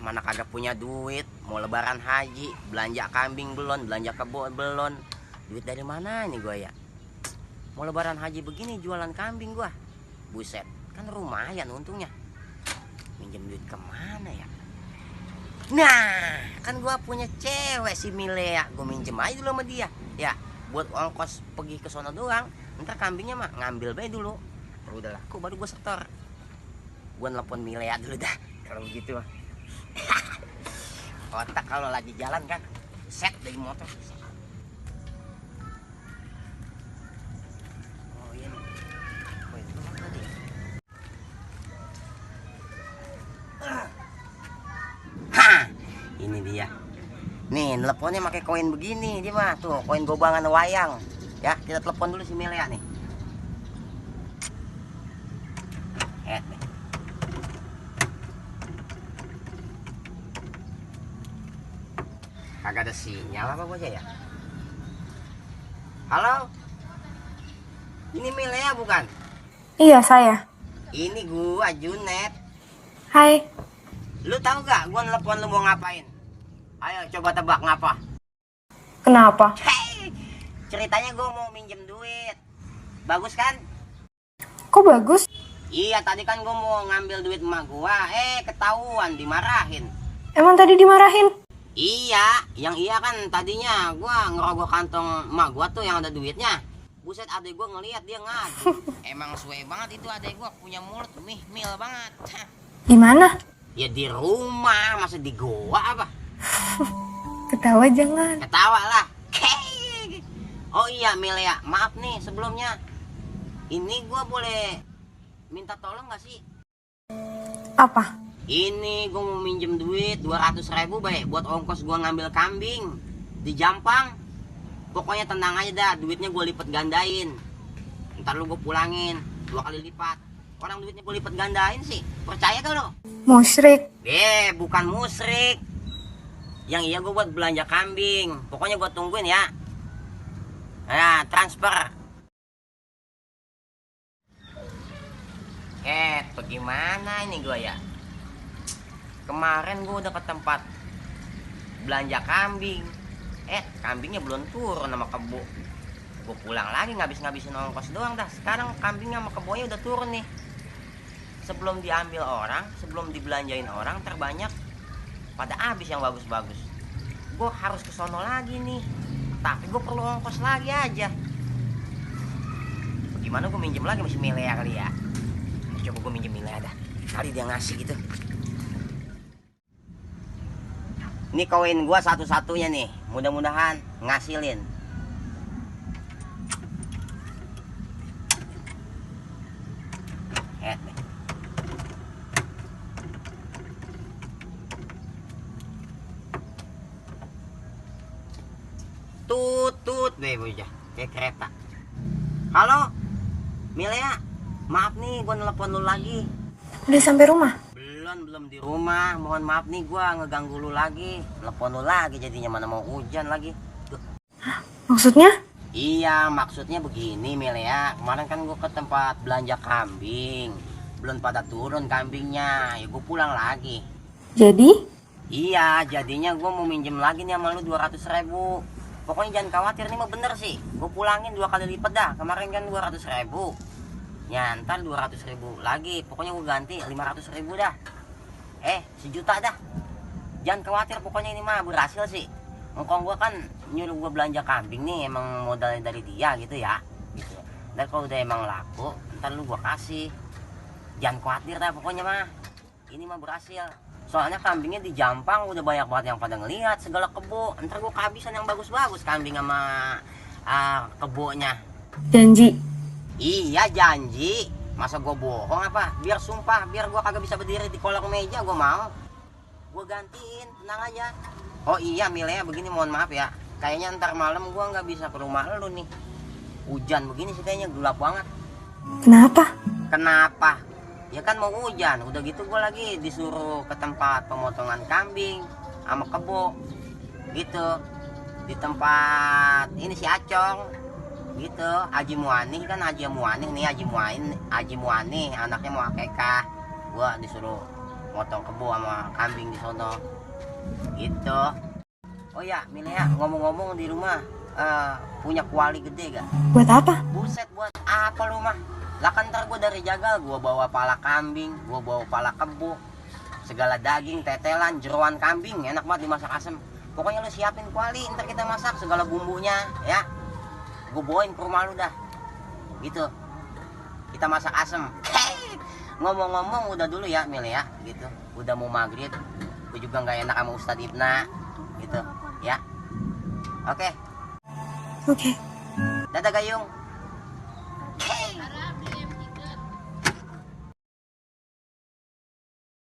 Mana kagak punya duit, mau lebaran haji, belanja kambing belum, belanja kebo belum. Duit dari mana ini gua ya? Mau lebaran haji begini jualan kambing gua. Buset, kan lumayan untungnya. Minjem duit kemana ya? Nah, kan gua punya cewek si Milea, gua minjem aja dulu sama dia. Ya, buat ongkos pergi ke sono doang. Ntar kambingnya mah ngambil bae dulu. Udah laku baru gua setor. Gua nelpon Milea dulu dah. Kalau begitu mah. Otak kalau lagi jalan kan set dari motor. Oh iya nih. Oh, itu apa tadi? Ini dia. Nih, teleponnya pakai koin begini dia mah. Tuh, koin gobangan wayang. Ya, kita telepon dulu si Milea nih. Nih. Kagak ada sinyal apa aja ya? Halo? Ini Milea bukan? Iya, saya. Ini gua Junet. Hai. Lu tahu gak gua nelpon lu mau ngapain? Ayo coba tebak ngapa? Kenapa? Hei, ceritanya gua mau minjem duit. Bagus kan? Kok bagus? Iya, tadi kan gua mau ngambil duit emak gua, ketahuan dimarahin. Emang tadi dimarahin? Iya, yang iya kan tadinya gua ngerogoh kantong emak gua tuh yang ada duitnya. Buset, adek gua ngelihat dia ngadu. Emang suwe banget itu adek gua, punya mulut mil banget. Di mana? Ya di rumah, masa di gua apa? Ketawa jangan. Ketawa lah. Oh iya Milea, maaf nih sebelumnya. Ini gua boleh minta tolong gak sih? Apa? Ini gua mau minjem duit 200.000 baik buat ongkos gua ngambil kambing di Jampang. Pokoknya tenang aja dah, duitnya gua lipat gandain. Ntar lu gua pulangin 2 kali lipat. Orang duitnya gua lipat gandain sih, percaya gak lo? Musyrik. Bukan musrik. Yang iya gua buat belanja kambing. Pokoknya gua tungguin ya. Nah, transfer. Bagaimana ini gua ya? Kemarin gua udah ke tempat belanja kambing. Kambingnya belum turun sama kebo. Gua pulang lagi ngabis-ngabisin ongkos doang dah. Sekarang kambingnya sama kebonya udah turun nih. Sebelum diambil orang, sebelum dibelanjain orang terbanyak pada habis yang bagus-bagus. Gue harus ke sono lagi nih. Tapi gue perlu ongkos lagi aja. Bagaimana gue minjem lagi masih Milea kali ya? Coba gue minjem Milea dah. Kali dia ngasih gitu. Ini koin gue satu-satunya nih. Mudah-mudahan ngasilin. Tutut bocah kayak kereta. Halo Milea, maaf nih gue nelpon lu lagi. Udah sampai rumah? Belum di rumah. Mohon maaf nih gue ngeganggu lu lagi. Nelpon lu lagi jadinya, mana mau hujan lagi. Hah? Maksudnya? Iya, maksudnya begini Milea. Kemarin kan gue ke tempat belanja kambing, belum pada turun kambingnya. Ya gue pulang lagi. Jadi? Iya, jadinya gue mau minjem lagi nih sama lu 200.000. Pokoknya jangan khawatir nih mah bener sih. Gue pulangin 2 kali lipat dah. Kemarin kan 200.000. Ya ntar 200.000 lagi. Pokoknya gue ganti 500.000 dah. 1.000.000 dah. Jangan khawatir, pokoknya ini mah berhasil sih. Engkong gue kan nyuruh gue belanja kambing nih, emang modalnya dari dia gitu ya. Gitu. Dan kalau udah emang laku, ntar lu gue kasih. Jangan khawatir dah pokoknya mah. Ini mah berhasil. Soalnya kambingnya di Jampang udah banyak banget yang pada ngelihat segala kebo. Ntar gue kehabisan yang bagus-bagus kambing sama kebonya. Janji? Iya janji. Masa gue bohong apa? Biar sumpah, biar gue kagak bisa berdiri di kolong meja, gue mau. Gue gantiin, tenang aja. Oh iya Milea, begini mohon maaf ya. Kayaknya ntar malam gue nggak bisa ke rumah lu nih. Hujan begini sih kayaknya, gelap banget. Kenapa? Ya kan mau hujan, udah gitu gue lagi disuruh ke tempat pemotongan kambing sama kebo gitu, di tempat ini si Acong gitu. Haji Muani kan, Haji Muani nih, Haji Muani anaknya mau akekah. Gue disuruh motong kebo sama kambing di sono. Gitu. Oh ya, Milea, ngomong-ngomong di rumah punya kuali gede gak? Buat apa? Buset, buat apa lu mah? Lah kan ntar gue dari Jagal, gue bawa pala kambing, gue bawa pala kebo, segala daging, tetelan, jeroan kambing, enak banget dimasak asem. Pokoknya lu siapin kuali, ntar kita masak segala bumbunya, ya. Gue bawain ke rumah lu dah. Gitu. Kita masak asem. Ngomong-ngomong udah dulu ya, Mil ya, gitu. Udah mau maghrib, gue juga nggak enak sama Ustadz Ibna, gitu, ya. Oke. Oke. Dadah Gayung.